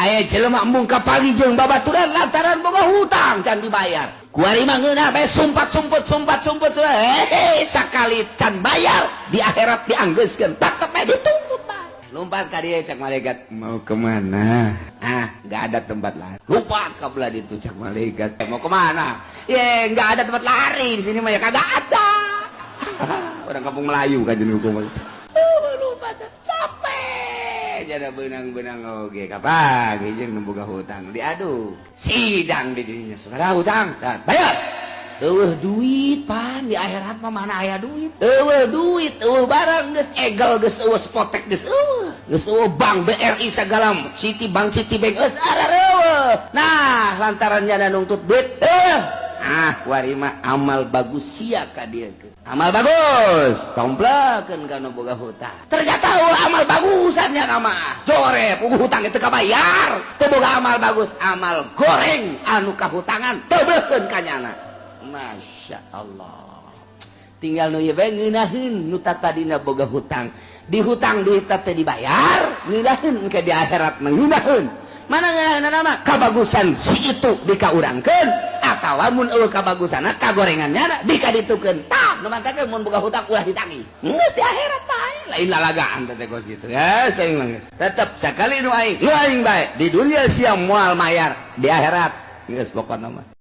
Aya jelema embung kapanggih jeung babaturan lantaran boga hutang can dibayar. Kuari mah ngeunah bae, sumpat sumput, sumpat sumput, eh sakali can bayar, di akhirat dianggeuskeun, tetep bae dituntut bae. Lompat ka dieu, cak malaikat, "Mau kemana?" "Ah, nggak ada tempat lari." Lompat ka belah ditu, cak malaikat, "Mau kemana?" "Ya nggak ada tempat lari di sini mah, ya kagak ada." Orang kampung Melayu kan jenis hukum. Lompat capek jadi benang-benang oge kapan jeung nu boga hutang diadu sidang di dinya, "Saudara, hutang bayar." Eueuh duit pan, di akhirat mah mana aya duit. Eueuh duit, eueuh barang, geus egel, geus eueuh spotek, geus eueuh, geus eueuh bank BRI segala, Citi Bank, Citibank geus arareueuh. Nah, lantaran nyana nungtut duit, eh ah warima amal bagus sia ka dieu, amal bagus tomplakeun ka nu boga hutang. Ternyata eueuh amal bagusannya nama jore puguh hutang itu kabayar. Teu boga amal bagus, amal goreng anu kahutangan tebleukeun ka nyana. Masya Allah, tinggal nu ieu bae ngeunaheun nu tadina boga hutang, di hutang duit teh dibayar, ngeunaheun ke di akhirat mah. Ngeunaheun mana? Ngeunaheun nama kabagusan si itu dikaurangkeun atawa mun eueuh kabagusanna, kagorengannya dikaditukeun. Tah, nu mantakeun mun boga hutang ulah ditagih, geus di akhirat bae, lain lalagaan teh kos kitu ya. Sing geus tetep sakali nu aing, nu aing bae di dunia sia moal mayar, di akhirat geus pokona mah.